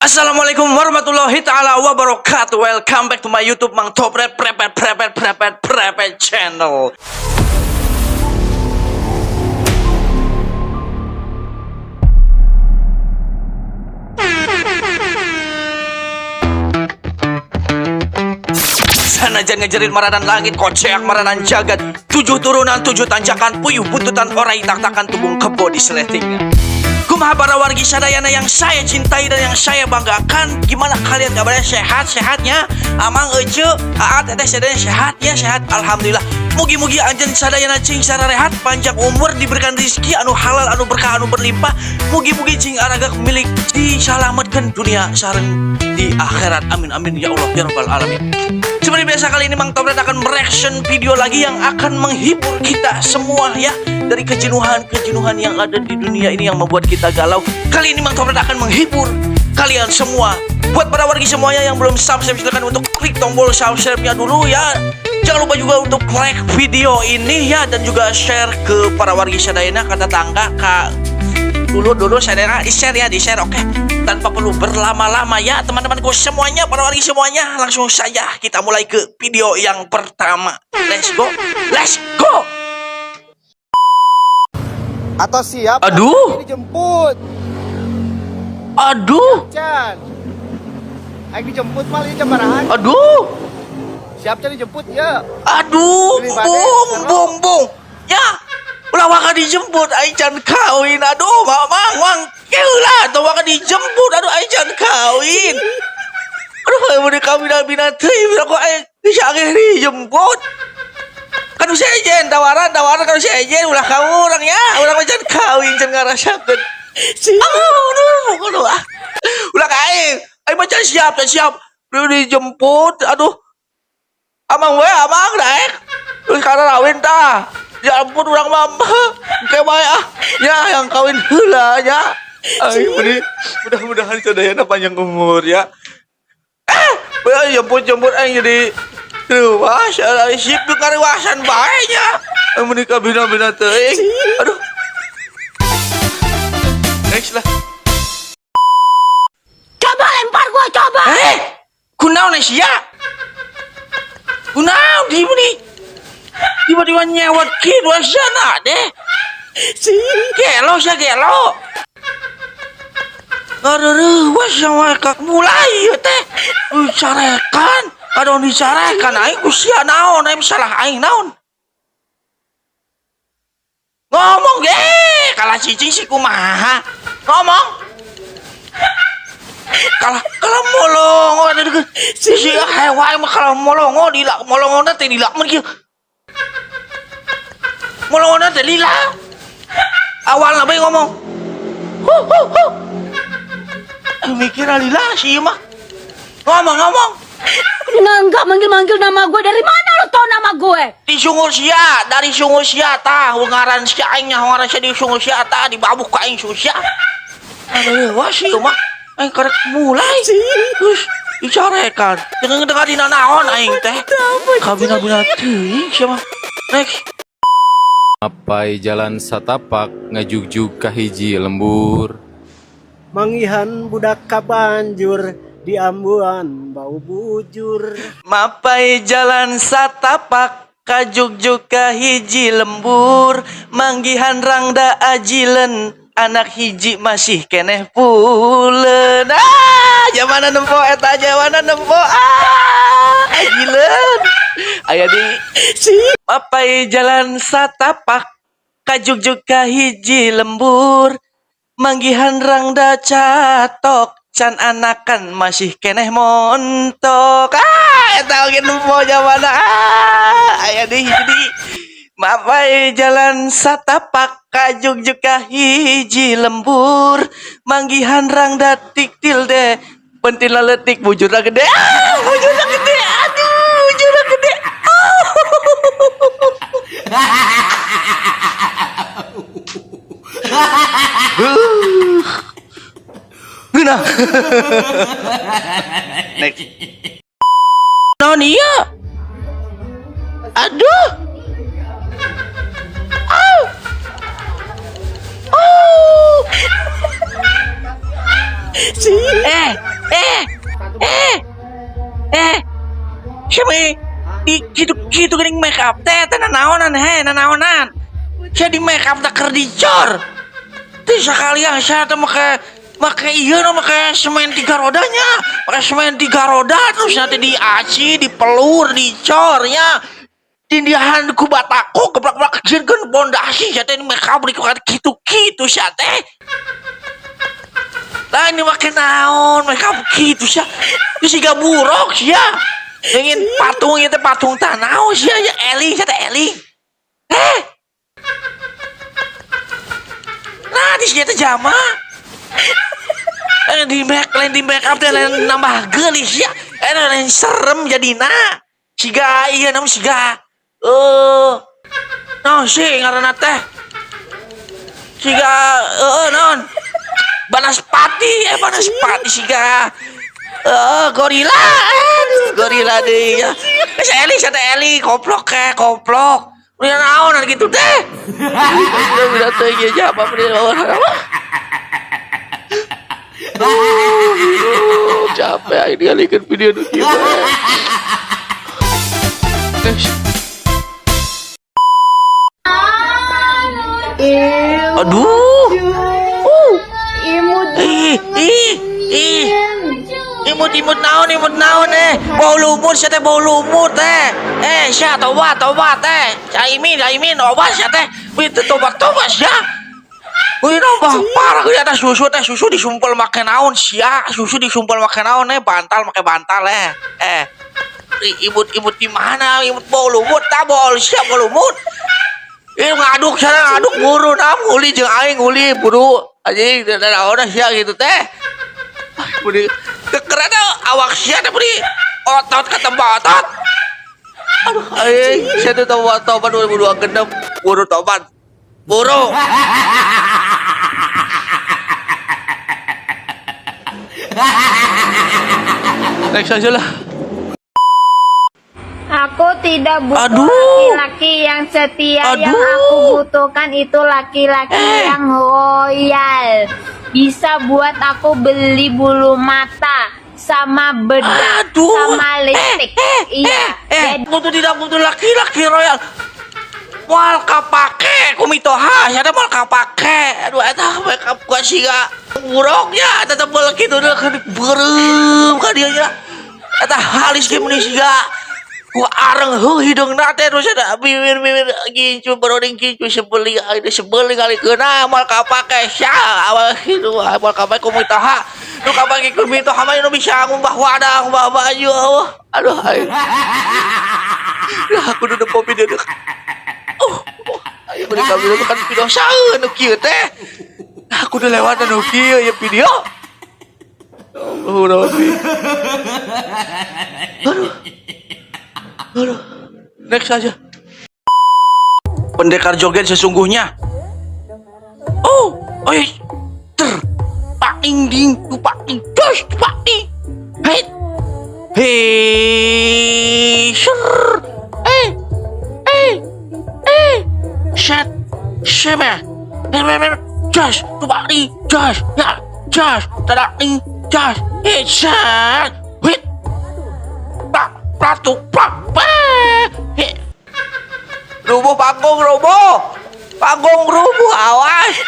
Assalamualaikum warahmatullahi taala wabarakatuh. Welcome back to my YouTube Mang Topret Prepet Prepet Prepet Prepet channel. Sanajan ngejerit maradan langit, koceak maradan jagat, tujuh turunan tujuh tanjakan, puyuh buntutan orai tak-takan tubung kebo di seletingan. Kumaha para wargi sadayana yang saya cintai dan yang saya banggakan? Gimana kalian kabarnya, sehat sehatnya? Amang, Ece, Aa, Teteh sadayana sehat ya? Sehat, alhamdulillah. Mugi-mugi anjeun sadayana cing rehat, panjang umur, diberikan rezeki anu halal, anu berkah, anu berlimpah. Mugi-mugi cing aragak milik diselamatkan dunia sareng di akhirat. Amin amin ya Allah ya rabbal alamin. Seperti biasa, kali ini Mang Topret akan mereaction video lagi yang akan menghibur kita semua ya, dari kejenuhan-kejenuhan yang ada di dunia ini yang membuat kita galau. Kali ini Mang Topret akan menghibur kalian semua. Buat para wargi semuanya yang belum subscribe, silakan untuk klik tombol subscribe-nya dulu ya. Jangan lupa juga untuk like video ini ya, dan juga share ke para wargi sadayana, ke tetangga, ke dulu dulu sadayana, di share ya, di share. Oke, tanpa perlu berlama-lama ya, teman-temanku semuanya, para wargi semuanya, langsung saja kita mulai ke video yang pertama. Let's go, let's go. Atau siap? Aduh. Ini dijemput. Aduh. Chan. Ayo dijemput mal ini jam barahan. Aduh. Siap Chan dijemput ya. Aduh. Beli badai, Bung. seru. Bung, bung ya, ulah waka dijemput, aing can kawin. Aduh, mang, mang, kieu lah atau waka dijemput. Aduh, aing can kawin. Aduh, aing mau kawin bina teuing aku, aing bisa dijemput kan bisa ejen tawaran tawaran kan bisa ejen. Ulah kamu orang ya, urang mah can kawin, can ngarasakeun. Aduh, aduh, ah, ulah ka aing, aing mah can siap, can siap. Udah dijemput. Aduh, amang we, amang daek terus karena rawin tah. Ya ampun, urang mah kayak bae ah ya, yang kawin heula nya. Aing beri mudah-mudahan sadayana panjang umur ya. Eh, jemput jemput aing jadi ruas, sip kariwasan bae nya. Aing menikah bina-bina teuing. Aduh, next lah. Coba lempar gua, coba. Eh, kunaon sia? Kunaon di ini? Tiba-tiba nyewot kitu sia deh. Gelo sia, gelo. Ngareureuwas sama kak mulai ieu teh. Dicarekan, aduh, dicarekan aing ku sia naon, aing salah aing naon? Ngomong ge, kalah cicing sih kumaha? Ngomong. Kalah kalah molongo ada di si si hewa mah, kalah molongo lila, molongo teh lila mun kieu. Molongo teh lila. Awalna bae ngomong. Hu hu hu. Eh, mikir lila sih mah. Ngomong ngomong. Enggak manggil-manggil nama gue. Dari mana lu tau nama gue? Di sungur sia, dari sungur sia tah, ngaran sia aing nya, ngaran sia di sungur sia tah, dibabuh ka aing sungur sia. Aduh, wah sih mah. Aing karek mulai. Terus dicarekan. Jangan dengar dina naon aing teh. Kabina-bina teuing sia mah. Next. Mapai jalan satapak ngajugjug ka hiji lembur. Manggihan budak kabanjur di ambuan bau bujur. Mapai jalan satapak kajugjug ka hiji lembur, manggihan rangda ajilen, anak hiji masih keneh pulen. Ah, jamana nempo eta, jamana nempo. Ah, ajilen aya di. Mapai jalan satapak kajugjug ka hiji lembur, manggihan rangda catok, can anakan masih keneh montok. Ah, eta oge nempo jamana. Ah, aya di hiji di. Mapai jalan satapak kajugjug ka hiji lembur, manggihan rangda tiktil deh, pentil leletik bujurna gede. Ah, bujurna gede. Aduh, bujurna gede. Ah. Guna. Next. Non iya. Aduh. Au. Oh. Eh, eh, eh, eh. Siapa di gitu gitu geuning make up teh teh nanaonan he nanaonan. Sia di make up teh keur dicor. Teh sakalian sia teh make make ieu no make semen tiga rodanya, make semen tiga roda terus nanti diaci, dipelur, dicor ya. Tindihan ku batako geblak-geblak jieunkeun pondasi sia teh make up di kitu-kitu sia teh. Lah ini make naon make up kitu sia. Geus siga buruk sia. Ingin patung ieu teh patung tanau sia ya eling sia teh eling. Eh. Nah di sia teh jama. Eh di make lain di make up teh lain nambah geulis sia. Eh lain serem jadina. Siga ieu nam siga naon sih ngaranna teh? Siga naon? Banaspati, banaspati siga gorila, aduh gorila deui ya. Geus Eli sia teh Eli koplok ke koplok. Udah naon gitu teh. Udah teh ieu jaba apa? Aduh, capek aing ningalikeun video nu kieu bae. Aduh. Imut. Ih, ih, ih. Imut-imut naon, imut naon eh. Bau lumut sia teh bau lumut teh. Eh, sia tobat, tobat eh. Caimin, caimin obat sia teh. Itu tobat, tobat sia. Wih, nambah parah di atas susu teh, susu disumpel make naon sia, susu disumpel make naon eh, bantal make bantal eh. Eh. Imut-imut di mana? Imut bau lumut tah bau sia bau lumut. Ih ngaduk sana ngaduk buru nah nguli jeung aing nguli buru anjing da naon sia gitu teh. Budi kekerana awak sia teh budi otot ketemu otot. Aduh aing sia teh tobat tobat 2002 genep buru tobat. Buru. Next aja lah. Aku tidak butuh laki-laki yang setia. Aduh. Yang aku butuhkan itu laki-laki yang loyal. Bisa buat aku beli bulu mata sama bedak Aduh. sama lipstick. Iya. Butuh tidak butuh laki-laki royal. Moal kapake ku mitoha, sia teh moal kapake. Aduh eta make up gua siga buruknya eta tebel kitu deh beureum ka dieu nya. Eta halis ge meuni siga ku areng heuh hideungna teh terus eta bibir-bibir gincu beroding gincu sebeli aing teh sebeli kali keuna moal kapake sia awal kitu moal kapake ku mitoha. Nu kapake ku mitoha mah nu bisa ngumbah wadah ngumbah baju eueuh. Aduh aing. Lah aku duduk kopi dia. Oh, ayo beri kami kan video saeun nu kieu teh. Aku udah lewat nu kieu ya video. Ya Allah Rabbi. Aduh. Aduh. Next aja. Pendekar joget sesungguhnya. Oh, oi. Ter. Paking ding, paking dos, paking. Hei. Hei, ser. Eh. Eh. Eh. Set. Sebe. Eh, jas, tubali, jas, ya, jas, tadai, jas, eh, set. Hit. Pak, pratu, pak, pa. He. Rubuh panggung, rubuh. Panggung rubuh, awas.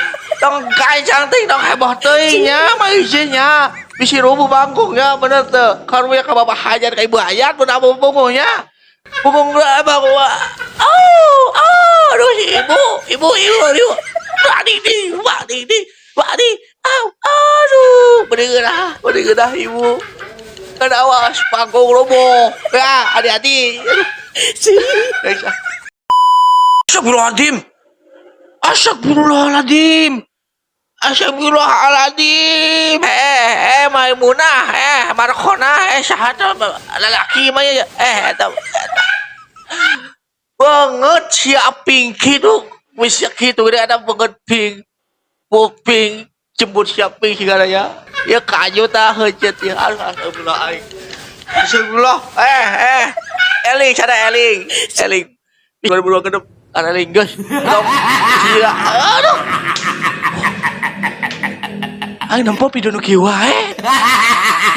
Tong kacang teh, tong heboh teuing nya, mah isinya. Bisi rubuh panggungnya, bener teu. Karunya ka bapak hajat ka ibu hayat, pun abu punggungnya. Punggung abang oh, oh, aduh si ibu, ibu, ibu, ibu. Pak di, pak di, pak di, aw, aduh, beri ibu. Kan awas panggung roboh. Ya, hati-hati. Aduh. Astagfirullahaladzim. Astagfirullahaladzim. Astagfirullahaladzim. Maimunah, Markhona, saha lalaki mah ya. Eta. Banget siap pink kitu. Wis kitu gede ada banget pink. Pink jemput siap pink segalanya. Ya kaju tah heuceut ya. Astagfirullah aing. Astagfirullah. Eling sada eling. Eling. 2002 genep. Ada eling geus. Tong. Sia. Aduh. Aing nempo video nu kieu wae.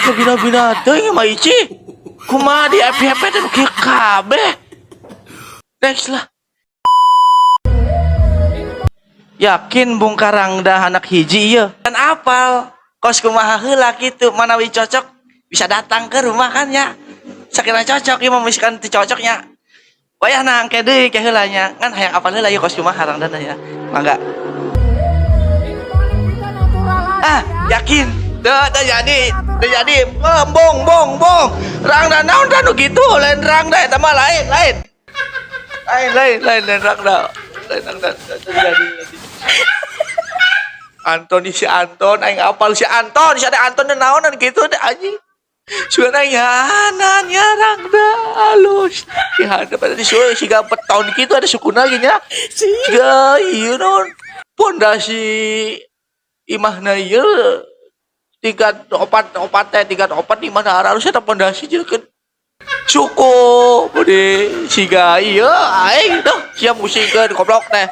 Kabina-bina teuing mah Ici. Kumaha di FYP teh nu kieu kabeh. Next lah. Yakin bungkar rangda anak hiji ieu. Kan apal. Kos kumaha heula kitu, manawi cocok bisa datang ke rumah kan ya. Sakira cocok ieu mah, misalkan teu cocoknya. Wayah nang ke deui ke heula nya. Ngan hayang apal heula ieu kos kumaha rangdana ya. Mangga. Ah, yakin. Teu teu jadi, teu jadi. Eh, bong bong bong. Rangda naon da nu kitu, lain rangda eta mah, lain, lain. Lain, lain, lain, lain rangda. Lain rangda. Teu jadi. Anton, si Anton, aing apal si Anton, si ada Anton dan naonan gitu deh anjing. Sugan aing yanan ya rangda halus. Di hadap ada di suwe siga beton gitu ada sukuna gini ya. Siga ieu naon pondasi imahna ieu tingkat opat opat teh, tingkat opat di mana harusnya ada pondasi jeung suku bude siga ieu aing tuh siap musingkeun goblok teh.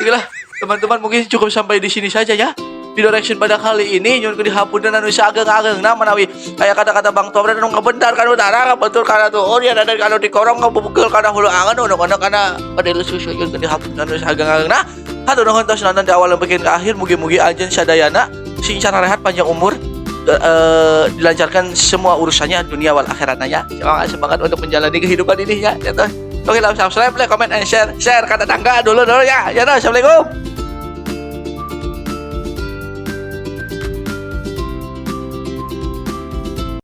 Itulah teman-teman, mungkin cukup sampai di sini saja ya video reaction pada kali ini. Nyuhun dihapunten anu saageng-agengna manawi kayak kata-kata Bang Tobra anu ngabentar kana utara, ngabetul kana tuur ya, dan kalau dikorong ngabukul kana hulu angan anu kana kana padahal susu. Nyuhun dihapunten anu saageng-agengna. Hatur nuhun tos nonton di awal sampai ke akhir. Mugi-mugi anjeun sadayana sing rehat, panjang umur, dilancarkan semua urusannya dunia wal akhiratnya ya. Semangat semangat untuk menjalani kehidupan ini ya. Ya toh. Oke lah, subscribe, like, comment, and share. Share kata tangga dulu dulu ya. Ya toh, assalamualaikum.